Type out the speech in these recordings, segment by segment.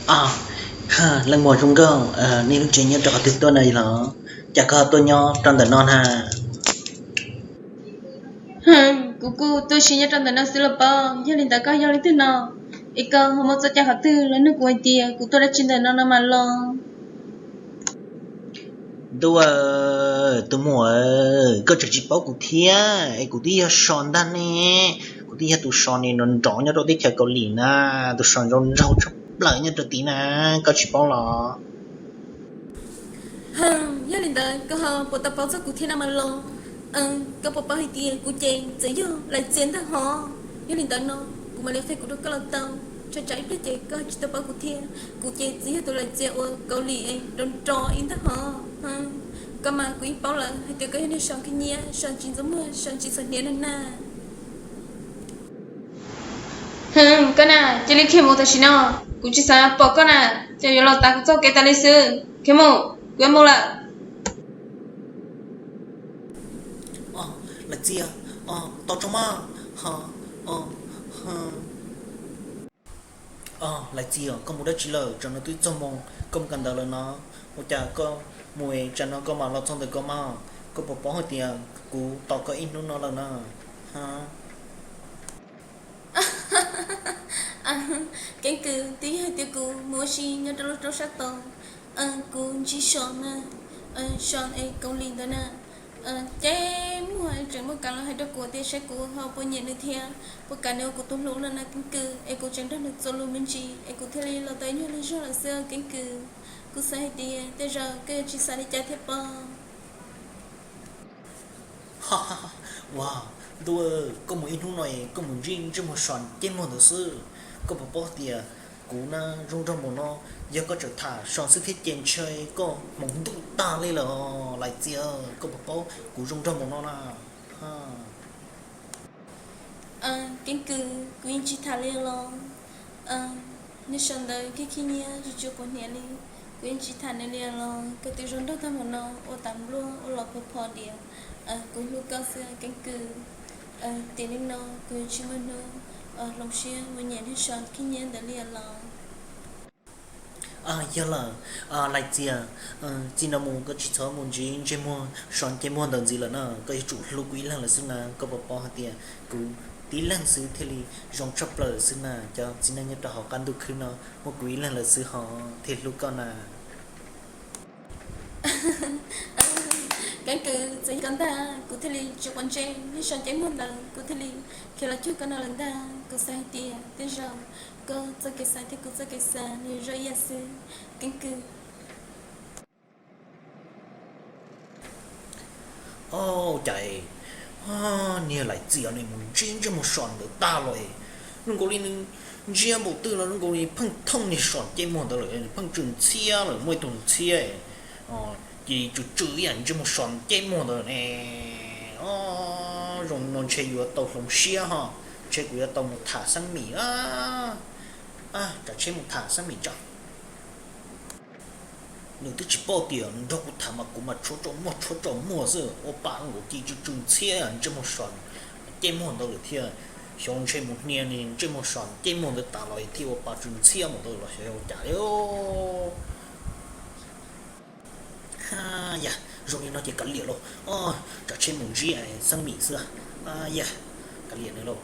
Leej muam zoo nkauj, nej lub tsev nyob rau qhov twg tuaj na los? Cas koj tuaj nyob rau ntawm no na? Kuv kuj tuaj ua si nyob rau ntawm no xwb los pab. Yog li ntawd koj yog leej twg no? Es koj ho muaj txoj cai qhov twg los nug kuv hais tias kuv tuaj dab tsi ntawm no no mas los? Ntuj, tus muam, koj tseem tsis paub kuv thiab es kuv twb yog Sov ntag ne. Kuv twb yog tus Sov ne, nrov nrov nyob rau teb chaws Kaus Lim na, tus Sov nraug nraug tshaj plaws nyob rau tid na, koj tsis paub los? Yog li ntawd koj ho puas tau paub txog kuv thiab no mas los? Koj puas paub hais tias kuv ces txawm yog Lais Txias ntag hos. Yog li ntawd no kuv mam li qhia kuv rau koj los tau. Tsam tsam ib pliag ces koj tsis tau paub kuv thiab. Kuv ces txawm yog tus Lais Txias uas Kaus Lim es nrov nrov ib ntag hos. Koj mas kuv yeej paub lawm hais tias koj yog niag Sov khib nyiab, Sov tsis ntxuav muag, Sov tsis txhuam hniav na na. Koj na, cia li khiav mus tam sim no, kuv tsis xav pom koj na, ces yuav los tav kuv txoj kev tas li xwb. Khiav mus, kuv yuav mus lawm. Lais Txias, tos tso mas. Lais Txias, koj mus dab tsi lawm? Tsam no twb txog moo, koj mus kawm ntawv lawm no. Ua cas koj mus es tsam no koj mam los txog ntawm ko mas? Koj puas paub hais tias kuv tos koj ib hnub no lawm na? Keeb kwm, twb yog hais tias kuv mus ua si nyob rau lub roob sab tod, kuv ntsib Sov na, Sov es Kaus Lim ntawd na, ces muaj tseem muaj kam los hais rau kuv tias saib kuv ho puas nyiam nws thiab puas kam nws ua kuv tus hlub no na Keeb kwm, es kuv tseem nrog nws txuas lus me ntsis es kuv thiaj li los tau ib nyuag li zog lawm xwb Keeb kwm. Kuv xav hais tias tej zaum koj yuav tsis xav li cas thiab pob. Ua, ntuj, koj mus ib hnub no es koj mus ntsib ntsej muag Sov ntsej muag ntawd xwb. Koj puas paub tias kuv na zoo nraug npaum no, yog koj tseem tham Sov xwb thiab ces ntshe koj hmoov ntuj tag li lawm Lais Txias, koj puas paub kuv zoo nraug npaum no na? Keeb kwm, kuv yeej tsis tham li los. Niag Sov ntawd khib khib nyiab tsis tshua quav hniav li, kuv yeej tsis tham nws li los. Koj twb zoo nraug tag npaum no ua tas npluaj ua los phom phom diam, kuv hlub koj xwb Keeb kwm. Tiam li no kuv yuav tsis muaj hnub hloov siab mus nyiam niag Sov khib nyiab ntawd li los. Yog lawm, Lais Txias, txij no mus koj tsis txhob mus ntsib ntsej muag Sov ntsej muag ntawd ntxiv lawm na, koj yuav tsum hlub kuv ib leeg lawm xwb na. Koj puas paub hais tias kuv tib leeg xwb thiaj li zoo tshaj plaws xwb na, cov txiv neej nyob rau hauv qab ntuj khwb no muaj kuv ib leeg lawm xwb ho thiaj hlub koj na. Keeb kwm, txawm yog koj ntag kuv thiaj li tsis quav ntsej, niag Sov ntsej muag ntawd kuv thiaj li khiav los cuag koj no lawm ntag. Kuv xav hais tias tej zaum koj txoj kev xav thiab kuv txoj kev xav nws zoo ib yam xwb Keeb kwm. Ua cas niag Lais Txias ne mus ntsib ntsej muag Sov ntawd tag los, zoo nkaus li nws ntsia npaum twg los zoo nkaus li pheej thooj niag Sov ntsej muag ntawd lawm, pheej tsw ntxhiab lawm, muaj ib tug ntxhiab ces tsw tsw ib yam ntsej muag Sov ntsej muag ntawd ne. Zoo no ntshe yuav tau hloov siab ho, ntshe kuv yuav tau mus tham Xeeb Mim. Tsam tsheb mus tham Xeeb Mim tso. Nws twb tsis paub tias nrog kuv tham mas kuv mas tshuav tsaus muag tshuav tsaus muag xwb, ua pa nkaus ci tsw tsw ntxhiab ntsej muag Sov ntsej muag ntawd lawm thiab. Xyov ntshe mus hnia ntsej muag Sov ntsej muag ntawd tas los thiaj ua pa tsw ntxhiab mus ntawd los xyov ua cas li. Yam, zoo li no ces kav liam lauj, tsam tsheb mus ntsib Xeeb Mim xwb. Yam, kav liam nws lauj.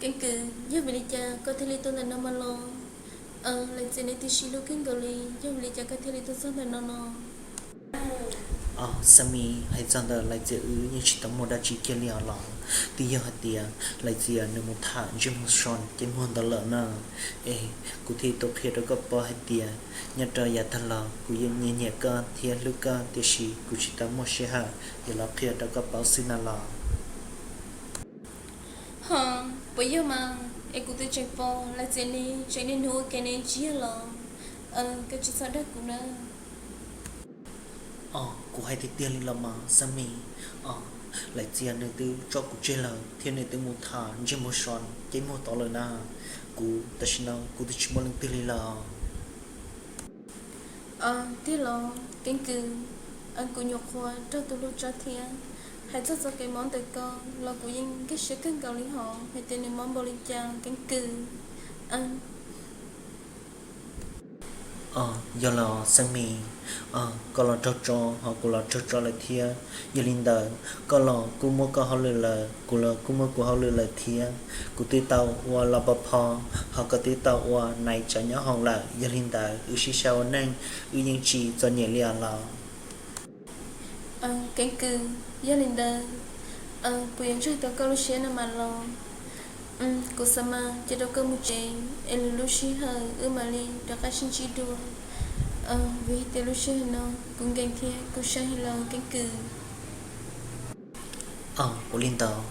Keeb kwm, yog vim li cas koj thiaj li tuaj ntawm no mas los? Lais Txias nws twb sib hlub kawg nkaus li, yog vim li cas koj thiaj li tuaj txog ntawm no no? Xeeb Mim, hais txog ntawm Lais Txias wb yeej tsis tau muaj dab tsi kiag li os los. Twb yog hais tias Lais Txias nws mus tham ntsej muag Sov ntsej muag ntawd lawm na, es kuv thiaj tau qhia rau koj paub hais tias nyob rau yav tag los kuv yeej nyiam nyiam koj thiab hlub koj, tiam sis kuv tsis tau muaj sij hawm yuav los qhia rau koj paub xwb na los. Ho, puas yog mas? Es kuv twb tseem pom Lais Txias ne tseem niaj hnub ua ke ne tsis yog los? Koj tsis txhob dag kuv na. Kuv hais tiag tiag li los mas Xeeb Mim, Lais Txias nws twb tso kuv tseg lawm thiab nws twb mus tham ntsej muag Sov ntsej muag tod lawm na. Kuv tam sim no kuv twb tsis muaj leej twg li lawm. Tiag los Keeb kwm? Kuv nyuam qhuav raug tus hlub tso thiab. Hais txog txoj kev mob ntawm koj los kuv yeej nkag siab kawg nkaus li hos, hais tias nws mob npaum li cas Keeb Kwm. Aws, yog los Xeeb Mis, koj los raug tso hos kuv los raug tso lawm thiab. Yog li ntawd koj los kuj muaj koj hauj lwm lawm, kuv los kuj muaj kuv hauj lwm lawm thiab. Kuv twb tau ua los pov pho, hos koj twb tau ua nais tsav nyob hoom lawm. Yog li ntawd wb sib sab ua neej, wb yeej tsis txom nyem li os los. Keeb Kwm, yog li ntawd kuv yuav ntseeg tau koj lub siab no mas los. Kuv xav mas cia rau koj mus tsev es lwm lub sij hawm wb mam li rov qab sib ntsib dua. Vim hais tias lub sij hawm no kuv nkees thiab kuv saib heev lawm Keeb Kwm. Ua li ntawd,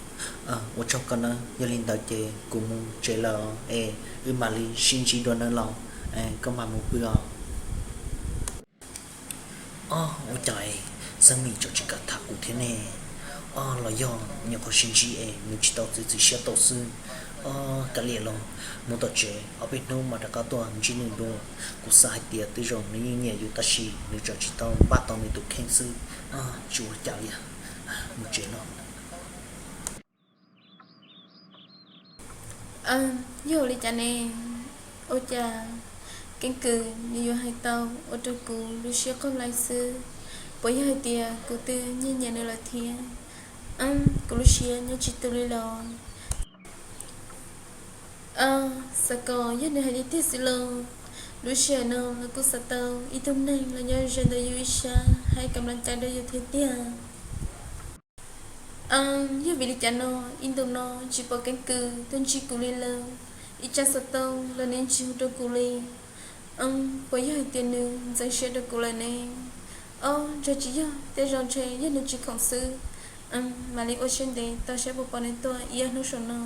ua tsaug koj na, yog li ntawd ces kuv mus tsev lawm es wb mam li sib ntsib dua na los, koj mam mus pw os. Ob, ua cas es Xeeb Mis tseem tsis kam tham kuv thiab ne? Ob, los yog nyuam qhuav sib ntsib es nws tsis tau txiav txim siab tau xwb. Ob, kav liam los mus tom tsev, ob peb hnub mas rov qab tuaj ntsib nws dua. Kuv xav hais tias tej zaum nws yeej nyiam yus tab sis nws tseem tsis tau npaj tau nws tus kheej xwb. Tsis ua cas li, mus tsev no. Yog ua li cas ne? Ua cas Keeb Kwm nws yuav hais tau ua rau kuv lub siab qaug lais xwb? Puas yog hais tias kuv twb nyiag nyiam nws lawm thiab? Kuv lub siab nyob tsis tus li los. Xav kom yog nws hais tiag tiag xwb los, lub sij hawm no los kuj xav tau ib tug neeg los nyob ze ntawm yus ib sab hais kam las cai rau yus thiab tiag. Yog vim li cas no ib ntus no tsis pom Keeb Kwm tuaj ntsib kuv li lawm, ib tsab xov tooj los nws tsis hu rau kuv li. Puas yog hais tias nws ntxeev siab rau kuv lawm ne? Ob, ntshe tsis yog, tej zaum ntshe yog nws tsis khoom xwb. Mam li ua siab ntev tos saib puas pom nws tuaj ib ob hnub saum no.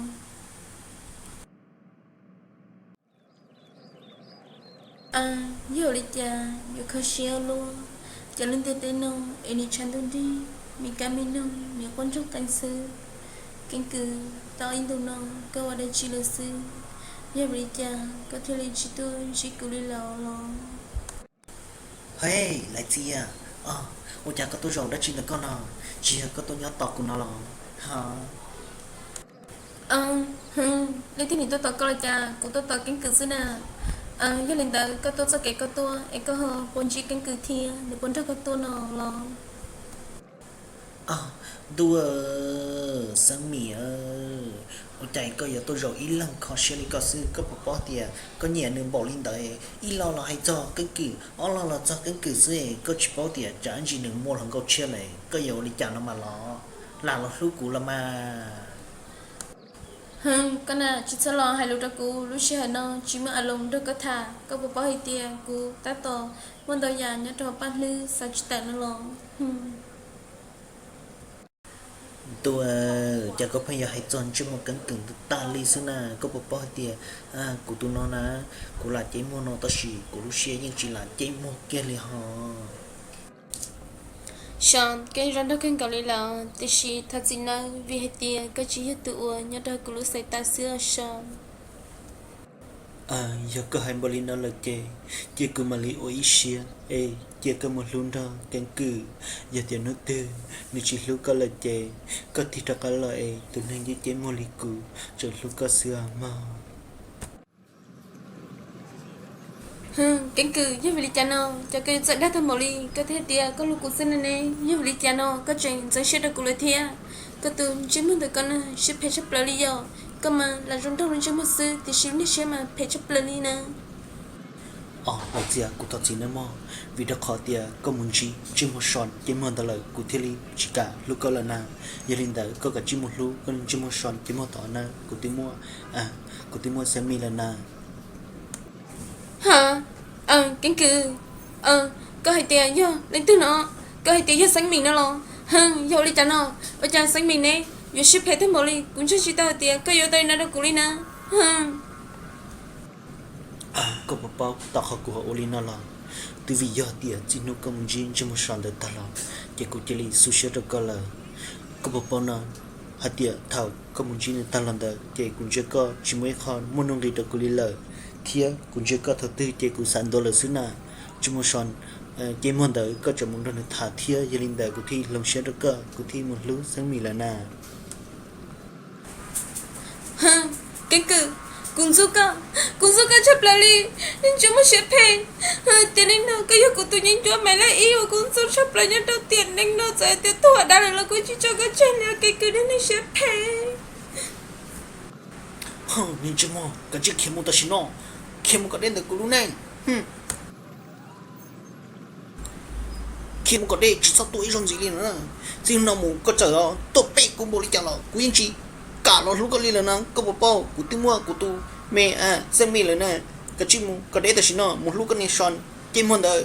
Yog li cas yuav kho siab luaj, cov lub ntiaj teb no es nws tshav ntuj nrig, me kab me noog nws quaj nraug qees xwb. Keeb Kwm, tau ib ntus no koj ua dab tsi lawm xwb? Yog vim li cas koj thiaj li tsis tuaj ntsib kuv li lawm los? Hej, Laiv Txias, ua cas koj tuaj zaum dab tsi ntawm koj no? Tsis yog koj tuaj nyob tos kuv no los? Ha, leej twg nws tuaj tos koj los cas? Kuv tuaj tos Keeb Kwm xwb na. Yog li ntawd koj tuaj txoj kev koj tuaj es koj ho puas ntsib Keeb Kwm thiab nws puas nrog koj tuaj no los? Ntuj, Xeeb Mis, ua cas koj yuav tuaj zaum ib leeg kho siab li koj xwb? Koj puas paub tias koj nyiam nws npaum li ntawd? Ib lo los hais txog Keeb Kwm, ob lo los txog Keeb Kwm xwb, koj tsis paub tias tsam ntsis nws muaj hluas nkauj tshiab lawm, koj yuav ua li cas no mas los? Lam los hlub kuv los mas. Hwm, koj na tsis txhob los hais lus rau kuv, lub sij hawm no tsis muaj aloos nrog koj tham. Koj puas paub hais tias kuv tab tom muaj ntau yam nyob rau hauv paj hlwb xav tsis tawm no los? Ntuj, cas koj pheej yuav hais txog ntsej muag Keeb Kwm ntawd tag li xwb na? Koj puas paub hais tias kuv tus no na, kuv lam ceeb muag no tab sis kuv lub siab yeej tsis lam ceeb muag kiag li hos. Xyov, koj zoo nraug kawg nkaus li lawm, tiam sis thov txim nawb, vim hais tias koj tsis yog tus uas nyob rau kuv lub xaiv tas xwb os Xyov. Yog koj hais npaum li no lawm ces, cia kuv mam li ua ib siab es cia koj mus hlub nrog Keeb Kwm. Yog tias hnub twg nws tsis hlub koj lawm ces, koj tig rov qab los es tus neeg yeej ceeb muag li kuv tseem hlub koj xwb os mog. Hwm, Keeb Kwm, yog vim li cas no cas koj yuav txawj dag tag npaum li? Koj twb hais tias koj hlub kuv xwb ne ne, yog vim li cas no koj tseem ntxeev siab rau kuv lawm thiab? Koj tus ntsej muag ntawm koj na siab phem tshaj plaws li yom. Koj mas lam zoo nraug lub ntsej muag xwb tiam sis lub niag siab mas phem tshaj plaws li na. Os, Laiv Txias, kuv thov txim nawb mog, vim rau qhov tias koj mus ntsib ntsej muag so ceeb muag ntawd lawm kuv thiaj li tsis kam hlub koj lawm na. Yog li ntawd koj kav tsij mus hlub koj ntsej muag so ceeb muag tod na, kuv twb muaj, kuv twb muaj Xeeb Mis lawm na. Ha, Keeb Kwm, koj hais tias yog leej twg no? Koj hais tias yog Xeeb Mis no los? Hwm, yog ua li cas no? Ua cas Xeeb Mis ne yuav siab phem tag npaum li? Kuv ntseeg tsis tau hais tias koj yuav tau li no rau kuv li na. Hwm. Koj puas paub tom qhov kuv ho ua li no los? Twb vim yog tias txij hnub koj mus ntsib ntsej muag so ntawd tag los, ces kuv cia li xu siab rau koj lawm. Koj puas paub no, hais tias thaum koj mus ntsib nws tag los ntawd ces kuv ntsia koj tsis muaj ib qho muaj nuj nqis rau kuv li lawm, thiab kuv ntsia koj thaum twg ces kuv xav ntuav lawm xwb na. Ntsej muag so, Ces muag ntawd koj tseem mus nrog nws tham thiab, yog li ntawd kuv thiaj hloov siab rau koj, kuv thiaj mus hlub Xeeb Mis lawm na. Keeb kwm, kuv ntxub koj, kuv ntxub koj tshaj plaws li, tsis muaj siab phem. Tiam neej no koj yog kuv tus me nyuam Maiv Laj Ib uas kuv ntxub tshaj plaws nyob rau tiam neej no, txawm hais tias tuag ua dab lawm los kuv tsis tso koj tseg li, keeb kwm neeg siab phem. Niag ntsej muag, koj cia li khiav mus tam sim no, khiav mus kom deb ntawm kuv lub neej. Khiav mus kom deb, tsis txhob tuaj ib zaug ntxiv li no na. Txij hnub no mus koj txawm tuaj pem kuv npaum li cas los kuv yeej tsis kam los hlub koj li lawm na. Koj puas paub kuv twb muaj kuv tus me Xeeb Mis lawm na. Koj cia li mus kom deb tam sim no, mus hlub koj niag Sean ces muag ntawd.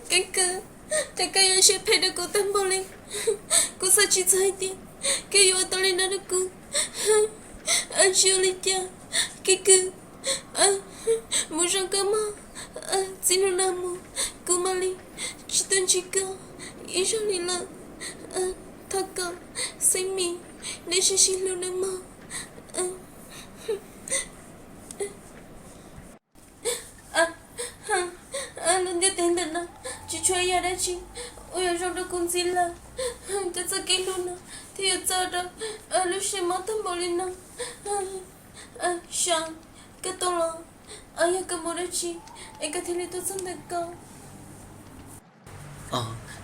Keeb kwm, cas koj yuav siab phem rau kuv tag npaum li? Kuv xav tsis txog hais tias koj yuav ua tau li no rau kuv. Tsis ua li cas, keeb kwm, mus zoo koj mog. Txij hnub no mus kuv mam li tsis tuaj ntsib koj ib zaug li lawm. Thov koj, Xeeb Mis, nej sib sib hlub nawb mog. Lub ntiaj teb ntawm no tsis tshuav ib yam dab tsi uas yuav zoo rau kuv ntxiv lawm. Koj txoj kev hlub no thiaj yuav txo rau lub siab mob tag npaum li no. Sean, koj tuaj los, yog koj mus dab tsi es koj thiaj li tuaj txog ntawm ko?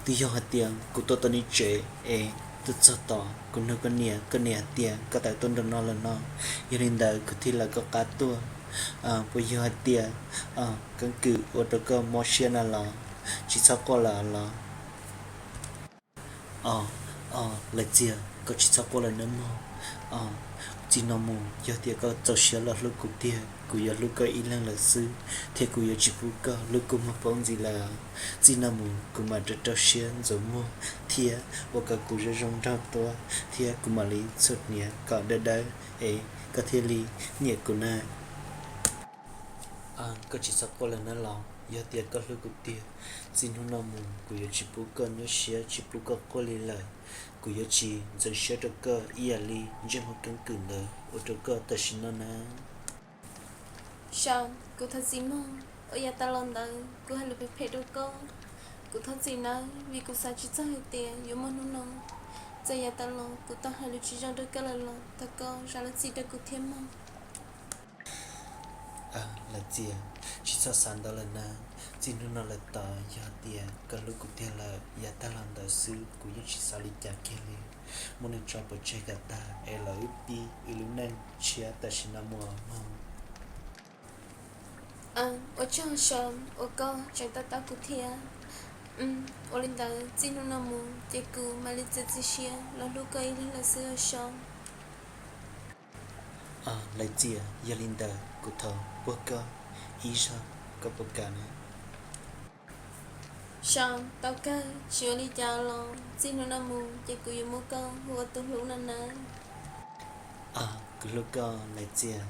Twb yog hais tias kuv tuaj tau nej tsev es tuaj txog tod kuv nug koj niam, koj niam hais tias koj tawm tuaj nram no lawm no, yog li ntawd kuv thiaj lawv koj qab tuaj. Puas yog hais tias keeb kwm ua rau koj mob siab na los? Tsis txhob quaj lawm los? Os, os, Lawv Txias, koj tsis txhob quaj lawm nawb mog. Txij no mus yog tias koj txaus siab los hlub kuv tiag, kuv yuav hlub koj ib leeg lawm xwb, thiab kuv yuav tsis pub koj lub kua muag poob ntxiv lawm. Txij no mus kuv mam rau rau siab ntxuav muag thiab ua kom kuv zoo zoo nraug tuaj, thiab kuv mam li txhuam hniav kom dawb dawb es koj thiaj li nyiam kuv na. Koj tsis txhob quaj lawm na los, yog tias koj hlub kuv tiag, txij hnub no mus kuv yuav tsis pub koj nyuaj siab, tsis pub koj quaj li lawm. Kuv yuav tsis ntxeev siab rau koj ib yam li ntsej muag keeb kwm ntawd ua rau koj tam sim no na. Sean, kuv thov txim mog, uas yav tas los ntawd kuv hais lus phem phem rau koj. Kuv thov txim nawb, vim kuv xav tsis txog hais tias yuav muaj hnub no. Txawm yav tas los kuv tau hais lus tsis zoo rau koj lawm los thov koj zam lub txim rau kuv thiab mog. Lawv Txias, tsis txhob xav ntau lawm na. Txij hnub no lawm tod yog tias koj hlub kuv tiag lawm, yav tag los ntawd xwb kuv yeej tsis xav li cas kiag li. Muab nws tso pov tseg kom tag es los wb pib wb lub neej tshiab tam sim no mus mog. Ua tsaug Sean uas koj tseem to taub kuv thiab. Ua li ntawd txij hnub no mus ces kuv mam li txiav txim siab los hlub koj ib leeg lawm xwb os Sean. Lawv Txias, yog li ntawd kuv thov puag koj ib zaug, koj puas kam na? Sean, tau kawg, tsis ua li cas los txij hnub no mus ces kuv yuav muab koj hu ua tus hlub no nawb. Kuv hlub koj Lawv Txias.